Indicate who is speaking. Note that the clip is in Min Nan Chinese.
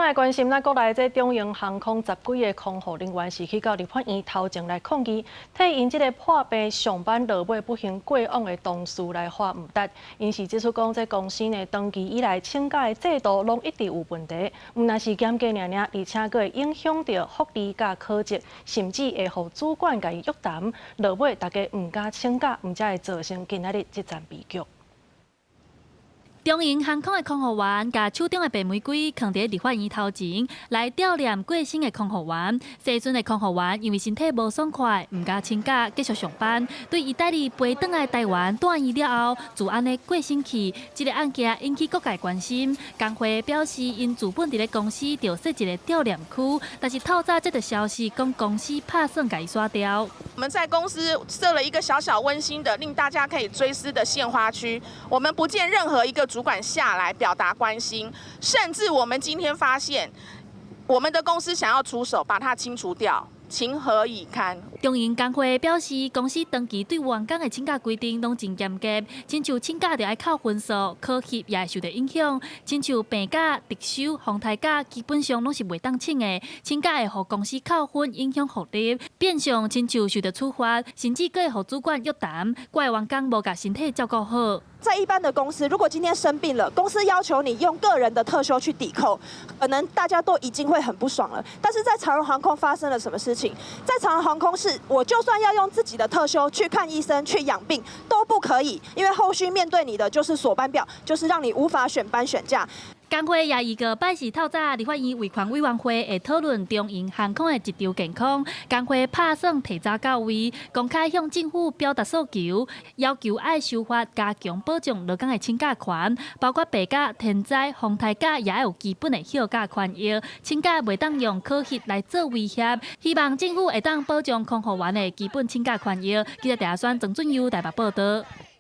Speaker 1: 來關心咱國內這長榮航空十幾个空服人員是去到立法院頭前來抗議，替𪜶這个破病上班落尾不幸過往的同事來發毋值。𪜶是指出講，這公司呢長期以來請假的制度攏一直有問題，毋但是嚴格爾爾，而且閣會影響著福利佮考績，甚至會予主管共伊約談。落尾大家毋敢請假，毋才會造成今仔日這場悲劇。
Speaker 2: 長榮航空的空服員共手中的白玫瑰囥佇立法院頭前，來悼念過身的空服員。西陣的空服員因為身體無爽快，毋敢請假，繼續上班。對義大利飛轉來台灣住院了後，就按呢過身去。這个案件引起各界關心。工會表示，𪜶自本佇咧公司就設一个悼念區，但是透早接到消息，講公司拍算共伊刷掉。
Speaker 3: 我們在公司設了一個小小溫馨的，令大家可以追思的獻花區。我們不見任何一個主管下來表達關心，甚至我們今天發現，我們的公司想要出手把它清除掉，情何以堪？
Speaker 2: 長榮工會表示，公司長期對員工的請假規定攏真嚴格，親像請假著愛扣分數，考核也會受著影響。親像病假、特休、風颱假，基本上攏是袂當請的。請假會予公司扣分，影響福利，變相親像受著處罰，甚至閣會予主管約談，怪員工無共身體照顧好。
Speaker 4: 在一般的公司，如果今天生病了，公司要求你用個人的特休去抵扣，可能大家都已經會很不爽了。但是在長榮航空發生了什麼事情？在長榮航空是，我就算要用自己的特休去看醫生、去養病都不可以，因為後續面對你的就是鎖班表，就是讓你無法選班選假。
Speaker 2: 工會也預告，拜四透早立法院維權委員會會討論長榮航空的職場健康。工會拍算提早到位，公開向政府表達訴求，要求愛修法加強保障勞工的請假權，包括病假、天災、風颱假，也愛有基本的休假權益。請假袂當用考核來做威脅，希望政府會當保障空服員的基本請假權益。記者鄭阿宣、曾俊優台北報導。